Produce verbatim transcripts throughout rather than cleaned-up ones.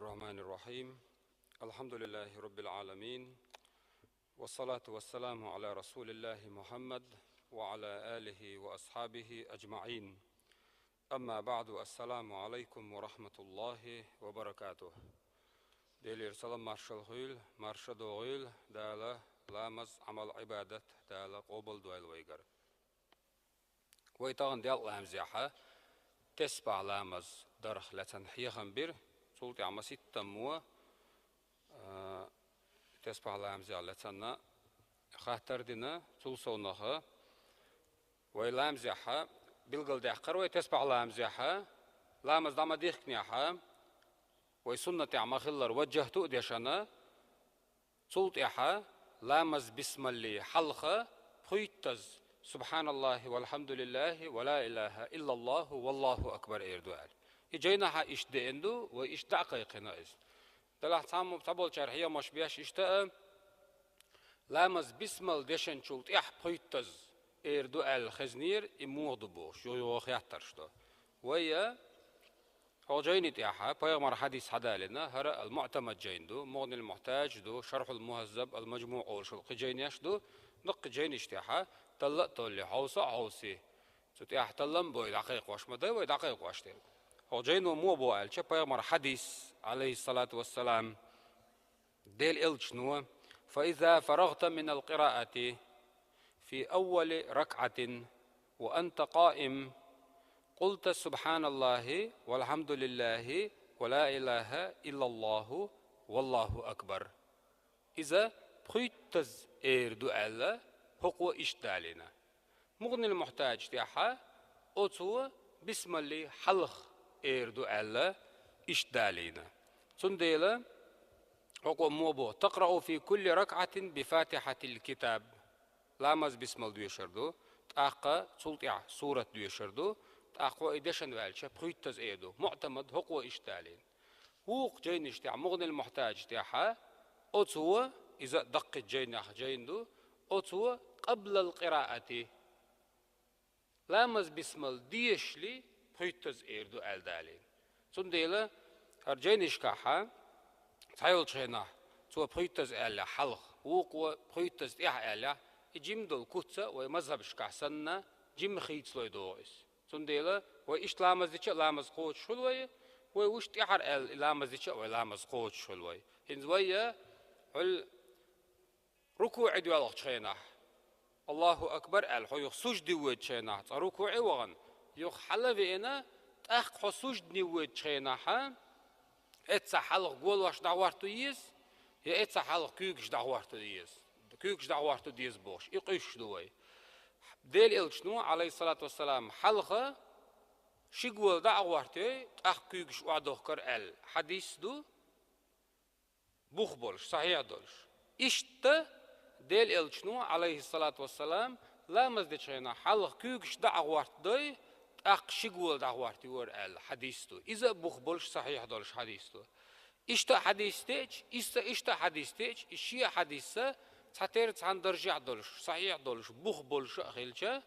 الرحمن الرحيم. الحمد لله رب العالمين. والصلاة والسلام على رسول الله محمد وعلى آله وأصحابه أجمعين. أما بعد، السلام عليكم ورحمة الله وبركاته. Делера салам маршалла хуьйла, марша догӀийла, Дала ламаз, Ӏамал, Ӏибадат Дала къобалдойла вайгара. Вай тахана делкъа ламазехьа тесбахь ламаз дарх лаьцна хьехам бира, цул тӀаьхьа маситтаммо, а, тесбахь ламазех лаьцна хаттар дина, цул совнаха вай ламазехьа, билгалдаьккхар вай тесбахь ламазехьа, ламаз дӀа ма дихкинехьа, вай суннатехь ма-хиллара ваджахӀту а дешана, цул тӀаьхьа ламаз бисмалли хьалха пхуьйттаза «Субханаллахи валхьамдулиллахи ва ла илаха иллаллаху валлаху акбар» эр ду аьлла. И жайнахьа иштта деана ду, вай иштта дӀа а кхайкхина иза. Делахь цхьаммо, цхьаболчара хьехамаш беш иштта а, ламаз бисмал дешначул тӀаьхьа пхуьйттаза эр ду аьлла хезнера, и муха ду бохуш, юха-юха хеттарш ду. Вай а хӀокху жайни тӀехьа пайхамар хьадис хьадалийна, хӀара ал-МуӀтамад жайна ду, МугӀнил Мухьтаж ду, Шархьул Мухьаззаб, ал-МаджмуӀ олуш йолу кхин жайнеш ду, даккхий жайнаш тӀехьа талла а толлий, хьовса а хьовсий. Цу тӀехь таллам бой дӀакхайкхош ма дай вай дӀакхайкхош дерг. ХӀокху жайно муха боху аьлча, пайхамар хьадис, Ӏалайхиссалату вассалам, Делан элчано: «فإذا فرغت من القراءة في أول ركعة وأنت قائم قلت سبحان الله والحمد لله ولا إله إلا الله والله أكبر». Иза пхуьйттаза эр ду аьлла, хӀокхо иштта далийна. МугӀнил Мухьтаж тӀехьа оцо бисмалли хьалха эр ду аьлла, иштта далийна. Цундела хӀокхо муха боху: «تقرأ في كل ركعة بفاتحة الكتاب». Ламаз бисмал доьшур ду, тӀаккха цул тӀаьхьа сурат доьшур ду, тӀаккха хьо и дешна ваьлча, пхуьйттаза эр ду. МуӀтамад хӀокхо иштта далийна. Вукху жайнаш тӀехь, МугӀнил Мухьтаж тӀехьа, оцо, иза а даккхий жайнех жайна ду, оцо къаблал къираати, ламаз бисмал дешале пхуьйттаза эр ду аьлла далийна. Цундела хӀара жайнашкахьа цхьайолчу хенахь цо пхуьйттаза аьллехь хьалха, вукхо пхуьйттаза тӀехьа аьллехь, и жима долу куц а вай мазхӀабашкахь санна жима хийцалой догӀу иза. Цундела вай иштта ламаз дича а ламаз кхочуш хуьлу вай, вай уьш тӀаьхьара аьлла и ламаз дича а вай ламаз кхочуш хуьлу вай. ХӀинца вай а хьуьлла рукуӀе доьлхучу хенахь, «Аллаху акбар» аьлла, хьо юха сужде воьдучу хенахь, цкъа рукуӀе вахана, юха хьала а веана, тӀаккха хьо суждане воьдучу хенахьа, эцца хьалха голош дӀагӀорту еза, я эцца хьалха куьйгаш дӀагӀорту еза. Куьйгаш дӀагӀорту деза бохуш, и къуьйсуш ду вай. Делан элчано, Ӏалайхиссалату вассалам, хьалха ши гола дӀа а гӀортий, тӀаккха куьйгаш охьадохкура аьлла хьадис ду, бух болуш, сахьихь долуш. Иштта Делан элчано, Ӏалайхиссалату вассалам, ламаз дечу хенахь хьалха куьйгаш дӀа а гӀортадой, тӀаккха ши гола дӀагӀортайора аьлла хьадис ду. Иза а бух болуш, сахьихь долуш хьадис ду. Иштта а хьадис деъча, иза а иштта а хьадис деъча, и шен а хьадисса цхьатерра цхьана даржехь долуш, сахьихь долуш, бух болуш а хилча,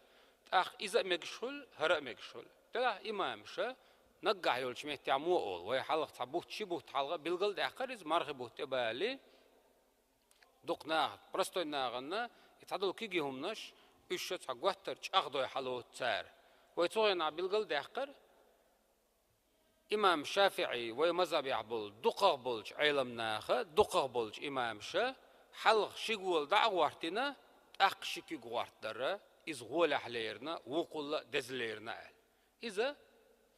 тӀаккха иза а мегаш хуьлу, хӀара а мегаш хуьлу. Делахь имамаша наггахь йолчу меттехь мо олу, вай хьалха цхьа бутт, ши бутт хьалха билгал а даьккхира иза, мархи бутт тӀебалале, дукха наха, простой нахана, и цхьадолу кегий хӀуманаш, уьш ша цхьа готтар чӀагӀдой хьалоцу цара. Вай цу хенахь билгал а даьккхира, имам ШафиӀий, вай мазхӀабехь болу дукхах болчу Ӏеламнаха, дукхах болчу имамаша, хьалха ши гола дӀа а гӀортийна, тӀаккха ши куьг гӀортадара, иза гӀолехь лерина, вукхулла а деза лерина аьлла. Иза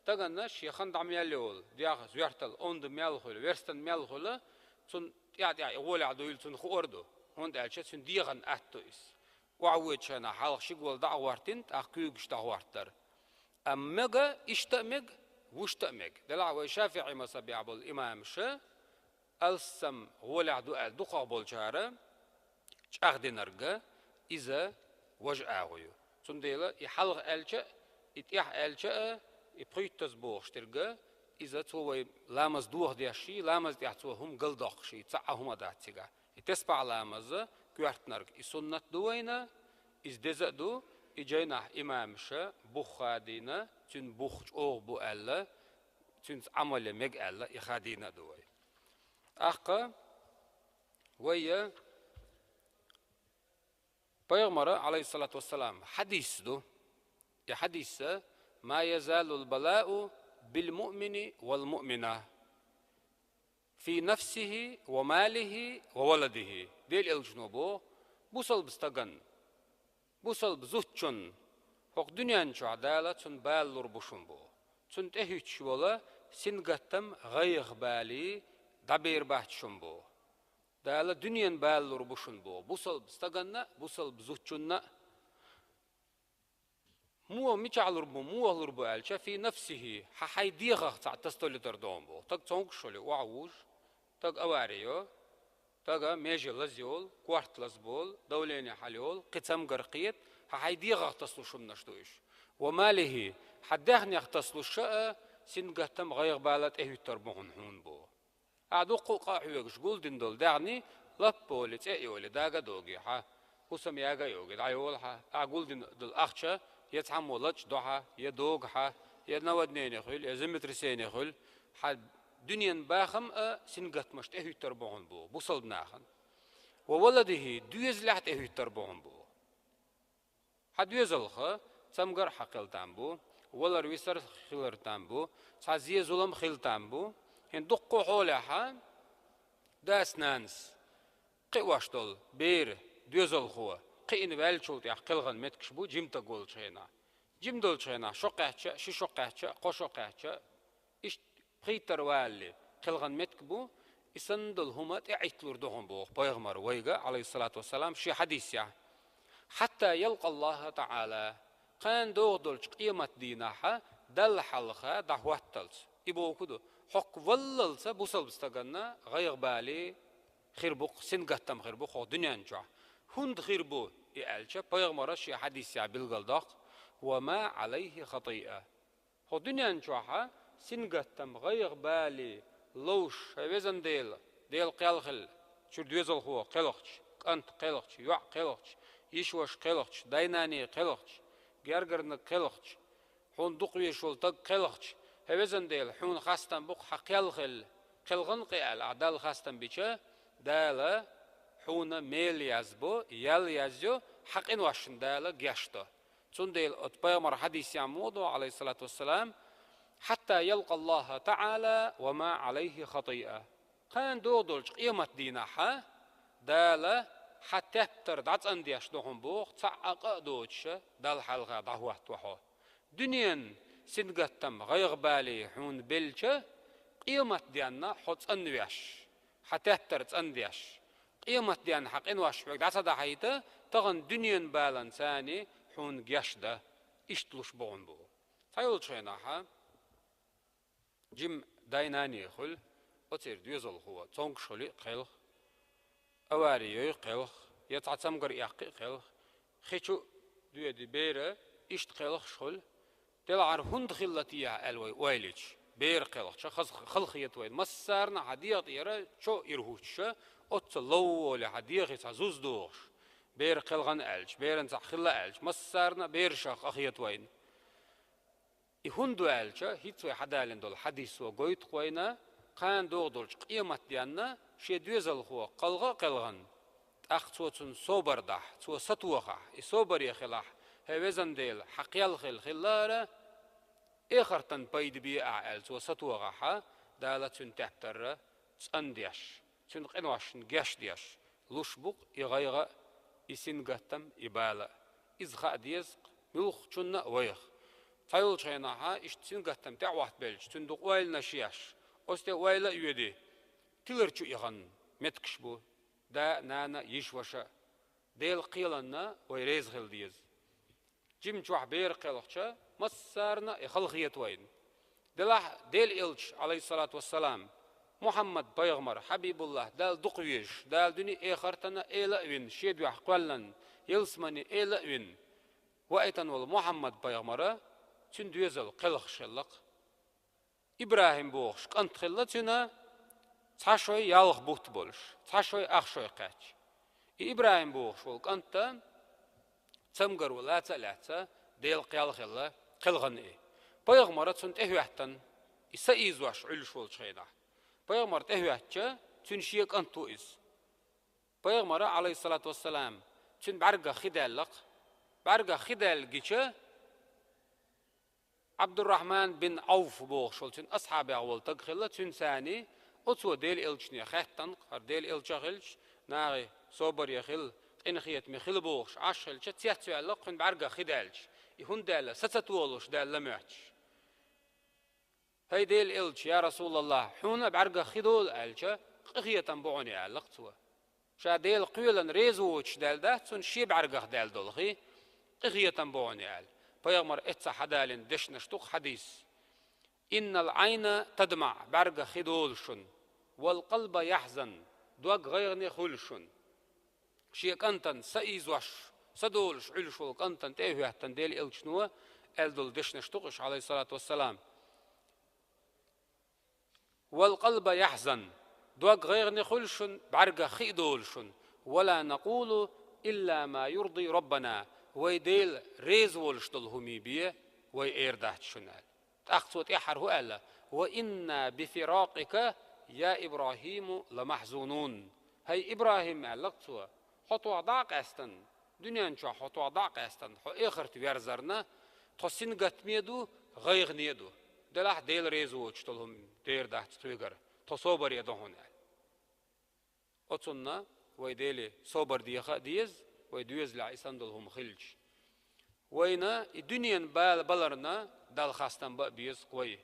таганна шен хан дӀа мел йолу, дегӀ, зоьртал онда мел хуьлу, верстан мел хуьлу, цунна тӀаьхьа-тӀаьхьа и гӀолехь дуйла цунна хуур ду, хӀунда аьлча цуьнан дегӀан атта ду иза. Охьавоьдучу хенахь хьалха ши гола дӀа а гӀортийна, тӀаккха куьйгаш дӀагӀортадара. Амма мега, иштта а мега, вуьшта а мега. Делахь вай ШафиӀий мазхӀабехь болу имамаша алссам гӀолехь ду аьлла дукхах болчара чӀагӀдинарг, иза важа агӀо ю. Цундела и хьалха аьлча а, и тӀехь аьлча а, и пхуьйттаза бохуш дерг, иза цо вай ламаз дохадеш, ламаз тӀехь цо хӀума галдоккхуш, цхьа а хӀума дац цигахь. И тесбахь ламаза коьртанарг и суннат ду вайна, иза деза а ду, и жайнахь имамаша бух хадийна, цуьнан бух чӀогӀа бу аьлла, цуьнца Ӏамал ян мега аьлла, и хадийна а ду вай. ТӀаккха вай пайхамара, алейхиссалату вассалам, хьадис ду. И хьадис: «ما يزال البلاء بالمؤمن والمؤمنة في نفسه وماله وولده». Дела элчано бо, бусалба стаган, бусалба зудчун хӀокху дуьнен чохь Дала цунна бала лур бу шун бо. Цунна тӀехӀуьттуш йола сингаттам, гӀайгӀа, бала дӀабер бац шун бо. Дала дуьнен бала лур бу шун бо. Бусалба стаганна а, бусалба зудчунна а. Муха мичахь лур бу, муха лур бу аьлча, في نفسه, хьан хьайн дегӀах цхьаъ тасадолуьйтур ду хьуна бо. Таг цомгуш хили, охьа вужу, таг авари йо, тага меже лаза йолу, корта лаза болу, давление хьала йолу, кхин цамгар кхета, хьан хьайн дегӀах тасалуш хӀуманаш ду уьш. وماله, хьан даьхнех тасалуш а, сингаттам, гӀайгӀа, бала тӀехӀуьттур бу хьуна бо. Ахьа дуккха а къа хьоьгуш гулдина долу даьхни лаппа олий, цӀе а йолий, дага а догий хьан, хӀусам яга а йогий, дӀайолу хьан, ахьа гулдина долу ахча я цхьаммо лачкъадо хьан, я догу хьан, я наводнение хуьлу, я землетрясение хуьлу, хьан дуьненан бахам а, сингаттамаш тӀехӀуьттур бу хьуна бо, бусалба нахана. وولده, доьзалехь тӀехӀуьттур бу хьуна бо. Хьан доьзалх цамгар а хьан кхел там бу, валар-висар хилар там бу, цхьа зе-зулам хила там бу. ХӀинца дуккха а хьолехь дас-нанас кхиош долу бер, доьзалхо кхиъна ваьллачул тӀаьхьа кхелхина меттигаш бу жимстаг волчу хенахь. Жима долчу хенахь шо кхаьчча а, ши шо кхаьчча а, кхо шо кхаьчча а, иштта пхийттара валале кхелхина меттиг бу, и санна долу хӀума тӀеӀитталур ду хьуна боху пайхамара вайга, алейхиссалату вассалам, шен хьадисехь: «حتى يلقى الله تعالى», кхана догӀу долчу къематан дийнахь Далла хьалха дӀахӀотталц. И боху ду, хӀокху валлалца бусалба стаганна гӀайгӀа, бала хир бу-кх, сингаттам хир бу-кх хӀокху дуьнен чохь. ХӀунда хир бу и аьлча, пайхамара шен хьадисехь билгалдоккху: «وما عليه خطيئة». ХӀокху дуьнен чохь сингаттам, гӀайгӀа, бала ловш, хӀай везан Дела, Дела кхел хила, чуьра доьзалхо кхелхича, кӀант кхелхича, йоӀ кхелхича, йиша-ваша кхелхича, дай-наний кхелхича, гергарниг кхелхича, хьуна дукха везаш волу стаг кхелхича, хӀай везан Дела, хьуна хастам бу-кх хьан кхел хила, кхелхина-кх и аьлла, ахь Далла хастам бича, Дала хьуна мел язбо, ял язйо, хьан къиношна Дала геч до. Цундела оцу пайхамара хьадисехь муха ду, алейхиссалату вассалам: «حتى يلقى الله تعالى وما عليه خطيئة». Кхана догӀу долчу къематан дийнахь Дала хьан тептар дӀацӀандеш ду хьуна боху, цхьа а къа а доцуш, Далла хьалха дӀахӀоттаво хьо. Дуьненан сингаттам, гӀайгӀа, бала хьуна белча, къематденна хьо цӀанвеш, хьан тептар цӀандеш, къематденна хьан къинош хьоьга дӀа ца дахьийта, тахана дуьненан баланца хьуна геч дан, иштта луш бу хьуна боху. Цхьайолчу хенахь жима дай-наний хуьлу, оцеран доьзалхо цомгуш хуьлий кхелха, авари йой кхелха, я цхьа цамгар эккхий кхелха, хи чу доьду бер, иштта кхелхаш хуьлу. Делахьара хӀунда хилла техьа аьлла вай ойла йича, бер кхелхича, хаза хала хета вайна. Массарна а хьан дегӀа тӀера чо ира хӀуттуш, оццул лов волий хьан дегӀе цхьа зуз дохуш, бер кхелхина аьлча, беран цхьа хилла аьлча, массарна а берашах къа хета вайна. И хӀунда ду аьлча, хӀинца вай хьадалийна долу хьадисо гойту-кх вайна, кхана догӀу долчу къематденна шен доьзалхо кхалха а кхелхина, тӀаккха цо цунна собар дахь, цо сатохахь, и собаре хилахь, хӀай везан Дела, хьан кхел хила хилара, эхартан пайда бе ахь аьлла, цо сатохахь, Дала цуьнан тептар цӀандеш, цуьнан къиношна геч деш, луш бу-кх и гӀайгӀа а, и сингаттам а, и бала а. Иза хаа деза-кх муьлххачунна а вайх. Цхьайолчу хенахь иштта сингаттам тӀехӀоттабелча, цуьнан дукха ойланаш еш, оцу тӀе ойла а йоьдий, тилар чу ихана меттигаш бу, да а, нана а, йиша-ваша а. Делан кхеланна вай реза хила деза. Жима чохь бер кхелхича, массарна а и хала хета вайна. Делахь Делан элча, алейхиссалату вассалам, Мухьаммад-пайхамар, Хьабибуллахь, Далла дукха везаш, Дала дуьне а, эхартана а эла а вина, шен дуьхьа кхоьллина, ялсамане эла а вина, ваийтина волу Мухьаммад-пайхамара, цуьнан доьзал кхелхаш хилла-кх. ИбрахӀим бохуш кӀант хилла цуьнан, цхьа шой ялх бутт болуш, цхьа шой ах шой кхаьчча. И ИбрахӀим бохуш волу кӀант цамгаро лаца а лаьцна, Делан кхел хилла, кхелхина и. Пайхамара цунна тӀехӀоьттина, и са ийзош Ӏуьллуш волчу хенахь. Пайхамар тӀехӀоьттича, Цуьнан шен кӀант ву иза. Пайхамара, Ӏалайхиссалату вассалам, цуьнан бӀаьргах хи даьлла-кх. БӀаьргах хи даьлла гича, Ӏабдуррахьман бин Ӏавф бохуш волу цуьнан асхьабех волу стаг хилла, цуьнан царний, оцо Делан элчане хаьттина, хӀара Делан элча а хилча, нахе собаре хила, къинхетаме хила бохуш, Ӏаш хилча, цецваьлла кхуьнан бӀаьргах хи даьлча, и хӀунда даьлла, саца толуш даьлла моьттуш. «ХӀай Делан элча, я Расулаллахь, хьуна а бӀаьргах хи долу», — аьлча, «Къинхетам бу хьуна», — аьлла-кх цо. Ша Дела кхоьллина реза воцуш даьлла дац цунна шен бӀаьргах даьлла долу хи, къинхетам бу хьуна аьлла. Пайхамар эцца хьадалийна дешнаш ду-кх хьадис: «Иннал Ӏайна тадмаӀ», бӀаьргах хи долуш шуна, «вал къалба яхьзан», дог гӀайгӀане хуьлуш шуна. Шен кӀантана са ийзош, са долуш Ӏуьллуш волу кӀантана тӀе а хӀоьттина Делан элчано аьлла долу дешнаш ду-кх уьш, Ӏалайхиссалату вассалам. «Вал къалба яхьзан», дог гӀайгӀане хуьлуш шуна, бӀаьргах хи а долуш шуна, «ва ла накъулу илла ма юрди Раббана», вай Дела реза волуш долу хӀума бе вай эр дац шуна аьлла. ТӀаккха цо тӀаьххьара хӀун аьлла: «Ва инна би фиракъика, я ИбрахӀиму, ла махьзунун». «ХӀай ИбрахӀим, — аьлла-кх цо, — хьо тхох дӀа а къаьстина, дуьнен чохь хьо тхох дӀа а къаьстина, хьо эхарта верзарна, тхо сингаттаме а ду, гӀайгӀане а ду. Делахь Дела реза воцуш долу хӀума дер дац тхоьгара, тхо собаре ду хьуна», — аьлла. Оцунна вай Деле собар деха а деза, вай доьзалехь и санна долу хӀума хилча. Вайна и дуьненан бала баларна Далла хастам бан а беза-кх вай.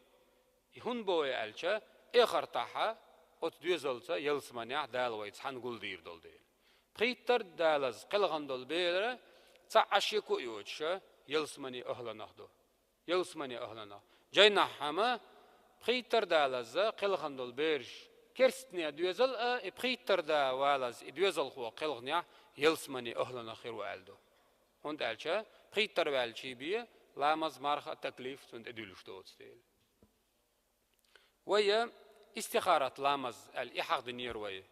И хӀунда бу вай аьлча, эхартахь оцу доьзалца ялсаманехь Дала вай цхьаьна гулдийр долу дела. Пхийттара далаза кхелхана долу бер цхьа а шеко а йоцуша ялсамане ахӀланах ду. Ялсамане ахӀланах. Джайнахь-хьама пхийттара далаза кхелхана долу бераш керстанийн доьзал а, и пхийттара да валаза и доьзалхо кхелханехь ялсамане ахӀланах хир ву аьлла ду. ХӀунда аьлча пхийттара ваьллачий бен ламаз, марха а, таклиф цунна тӀе дуьллуш доцу дела. Вай истихарат ламаз аьлла, и хьахдинера вай.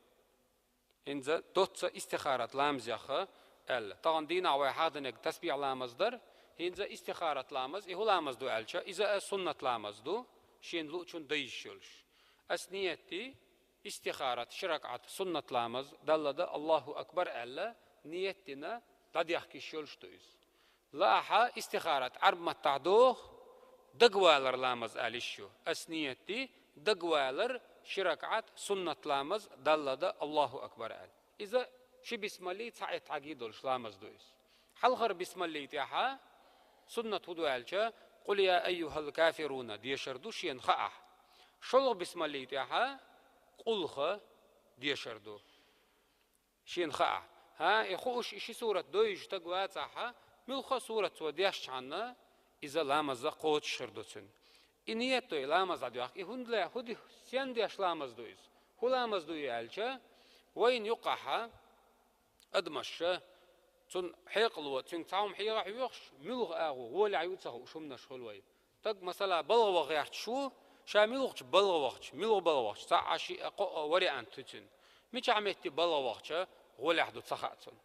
ХӀинца доцца истихарат ламаз яхха аьлла. Тахана дийнахь вай хьахдинарг тасбихь ламаз дара, хӀинца истихарат ламаз, и хӀун ламаз ду аьлча, иза а суннат ламаз ду, шена луучун дайзаш йолуш. Ас ниет ди, истихарат ши ракаӀат суннат ламаз, Далла дан Аллаху акбар аьлла, ниет дина, дӀадехкаш йолуш ду иза. Лаахьа, истихарат Ӏарб маттахь доху дагавалар ламаз аьлла йиш ю. Ас ниет ди, дагавалар ши ракаӀат суннат ламаз, Далла дан Аллаху акбар аьлла. Иза ши бисмаллий цхьа эттӀагий долуш ламаз ду иза. Хьалхара бисмаллий тӀехьа суннат хӀун ду аьлча, «Къул я айюхал кафируна» дешар ду шена хаахь. ШолгӀа бисмаллий тӀехьа «Къулха» дешар ду. Шена хаахь. ХӀа, и хууш, и ши сурат дойзуш стаг вацахьа, муьлхха а сурат цо дешчхьанна, иза ламаза кхочуш хир ду цуьнан. И ниет ду и ламаз дӀадоьхка. И хӀунда ле, хӀу ди, сен деш ламаз ду иза? ХӀун ламаз ду и аьлча, вайна юккъахьа адамаша, цунна хьекъало, цуьнга цхьа хӀума хьеха хьоьхуш, муьлха агӀо, гӀолехь ю ца хууш хӀуманаш хуьлу вай. Стаг, масала, балгӀа ваха гӀерташ ву, ша муьлхачу балгӀа вахча, муьлха балгӀа вахча, цхьа а шиъ а, кхоъ а вариант ю цуьнан. Мичахь метте балгӀа вахча, гӀолехь ду ца хаьа цунна.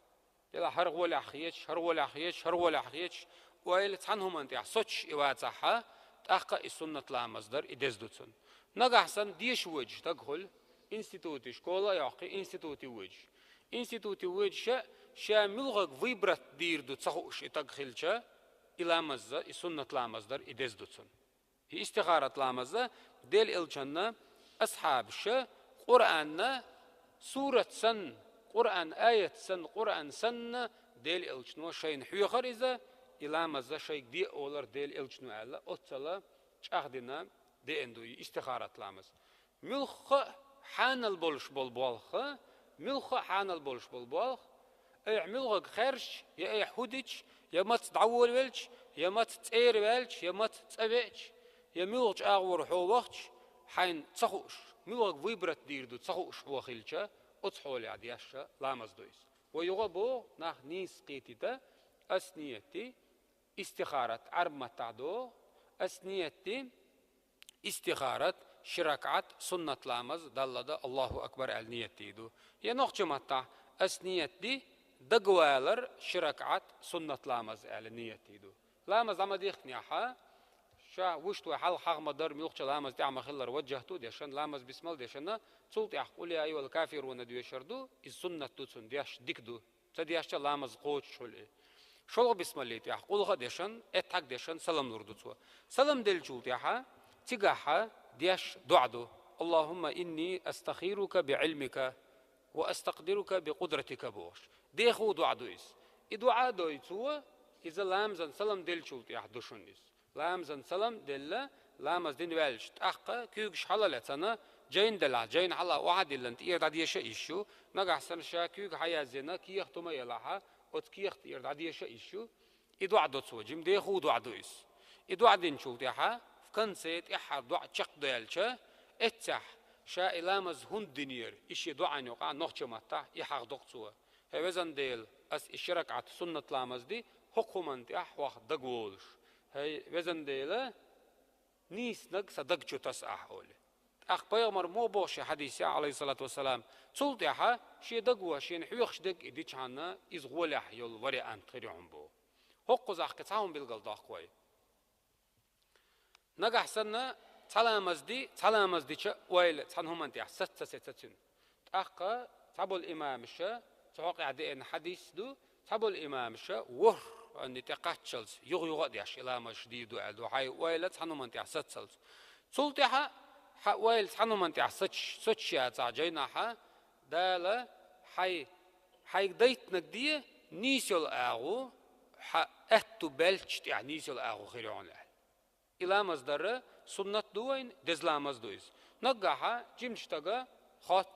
Делахь хӀара гӀолехь хеташ, хӀара гӀолехь хеташ, хӀара гӀолехь хеташ, ойла цхьана хӀуманна тӀехь соцуш и вацахьа, тӀаккха и суннат ламаз дар и деза ду цунна. Нагахь санна деша воьдуш стаг хуьлу, институте, школа а йоккхий, институте воьдуш. Институте воьдуша ша муьлхарг выбрать дийр ду ца хууш и стаг хилча, и ламазза, и суннат ламаз дар и деза ду цунна. И истихарат ламазза Делан элчанна асхьабаша Къуръанна сурат санна, Къуръан аят санна, Къуръан санна Делан элчано шайна хьоьхар иза, и ламазза шайга де а олар Делан элчано аьлла, оццала чӀагӀдина деана ду и истихарат ламаз. Муьлхха а хьанал болуш болу болх, муьлхха а хьанал болуш болу болх, айхьа муьлхарг хаьржча, я айхьа хӀу дича, я маца дӀаволавелча, я маца цӀера ваьлча, я маца цӀа веача, я муьлхачу агӀор хьо вахча, хьайна ца хууш, муьлхарг выбрать дийр ду ца хууш хьо хилча, оцу хьолехь дешша ламаз ду иза. Вай юха а боху, нах нийса кхетийта, ас ниет ди, истихарат Ӏарб маттахь доху, ас ниет ди, истихарат ши ракаӀат суннат ламаз Далла дан Аллаху акбар аьлла ниет дийр ду. Я нохча маттахь, ас ниет ди, дагавалар ши ракаӀат суннат ламаз аьлла ниет дийр ду. Ламаз дӀа ма дихкинехьа, Ша вуш вай хьалха хьагӀ ма дар, муьлххача ламаз тӀехь ма хиллара, ваджжахӀту дешан, ламаз бисмал дешан, цул тӀехь къул я айюхӀал кафируна доьшар ду, иза суннат ду цунна, деш дика ду. Ца дешча ламаз кхочуш хуьлу и. ШолгӀа бисмалли тӀехь къулха а дешан, эттхьаг дешан салам лур ду цо. Салам деллачул тӀехьа, цигахьа деш доӀа ду: «Аллахумма инни астахирука би Ӏилмика ва астакъдирука би къудратика», – бохуш. Дехо доӀа ду иза. И доӀа а дой цо, иза ламазан салам деллачул тӀехь ду шуна иза. Ламазан салам делла, ламаз дина ваьлча, тӀаккха куьйгаш хьала а лецна, жайна делахь, жайна хьала охьа а диллина, тӀера дӀадеша а йиш ю, нагахь санна ша куьйга хьаязйина, кехат хӀума а елахь, оцу кехат тӀера дӀадеша а йиш ю. И доӀа до цо, жима дехо доӀа ду иза. И доӀа динчул тӀаьхьа, в конце тӀаьххьара доӀа чекхдаьлча, эццехь, ша и ламаз хӀунда динера, и шен доӀан юкъахь нохчийн маттахь и хьагӀ доккху цо: «ХӀай везан Дела, ас и ши ракаӀат суннат ламаз ди хӀокху хӀуманна тӀехь хьох дагаволуш. ХӀай везан Дела, нийсаниг сан даг чу таса ахь», – олий. ТӀаккха пайхамар муха боху шен хьадисехь, Ӏалайхиссалату вассалам, цул тӀаьхьа шен даго шена хьоьхуш дерг и дичхьана, иза гӀолехь йолу вариант хир ю хьуна боху. ХӀокхузахь кхин цхьа хӀума билгалдоккху вай. Нагахь санна, цхьа ламаз ди, цхьа ламаз дича ойла цхьана хӀуманна тӀехь саца ца сецна цуьнан. ТӀаккха цхьаболу имамаша, цу хьокъехь деана хьадис ду, цхьаболу имамаша ворхӀанна тӀе кхаччалц юха-юха а деш и ламазаш дийр ду аьлла ду, хьайн ойла цхьана хӀуманна тӀехь сацалц. Цул тӀаьхьа хьан ойла цхьана хӀуманна тӀехь сач-, сацаш яцахь жайнахьа, Дала хьайн, хьайга дайтинарг де, нийса йолу агӀо, хьан аьтту баьллачу тӀехь нийса йолу агӀо хир ю хьуна аьлла. И ламаз дар суннат ду вайна, деза ламаз ду иза. Наггахьа жимачу стага хатта,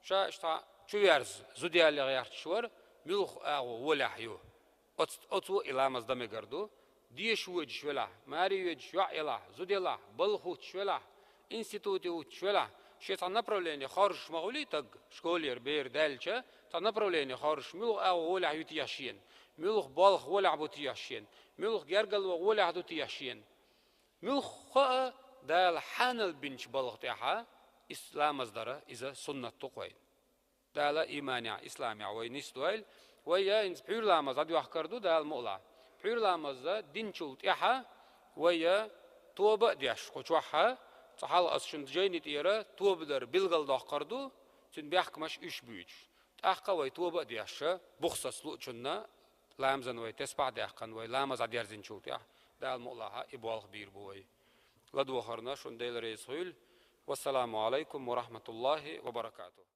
ша иштта чу верза, зуда ялле гӀерташ вара, муьлха агӀо волехь ю. Оц-, оцо и ламаз дан мегар ду. Деша воьдуш велахь, маре воьдуш йоӀ елахь, зуда елахь, балха хӀуттуш велахь, институте хӀуттуш велахь, шен цхьа направление хоржуш ма хуьлий стаг, школера бер даьлча, цхьа направление хоржуш, муьлха агӀо волехь ю теша шена, муьлха болх волехь бу теша шена, муьлха гергарло волехь ду теша шена. Муьлхха а Дала хьанал бинчу балха тӀехьа ис-, ламаз дара иза суннат ду-кх вайна. Дала ийманехь, исламехь вай нисдойла. Вай я хӀинца пхьуьйра ламаз дӀадоьхкар ду Дала мукъалахь. Пхьуьйра ламаз динчул тӀаьхьа вай я тоба а деш, кху чохьа, цкъа хьалха ас шуна жайни тӀера тоба дар билгалдоккхур ду, цуьнан бехкамаш уьш буьйцуш. ТӀаккха вай тоба а деш, бух саца луучунна, ламазан вай тесбахь а даьккхина, вай ламаз дӀадерзинчул тӀаьхьа, Дала мукъалахьа и болх бийр бу вай. ЛадогӀарна шуна Дела реза хуьлда. Вассаламу Ӏалайкум ва рахьматуллахӀи ва баракатухӀ.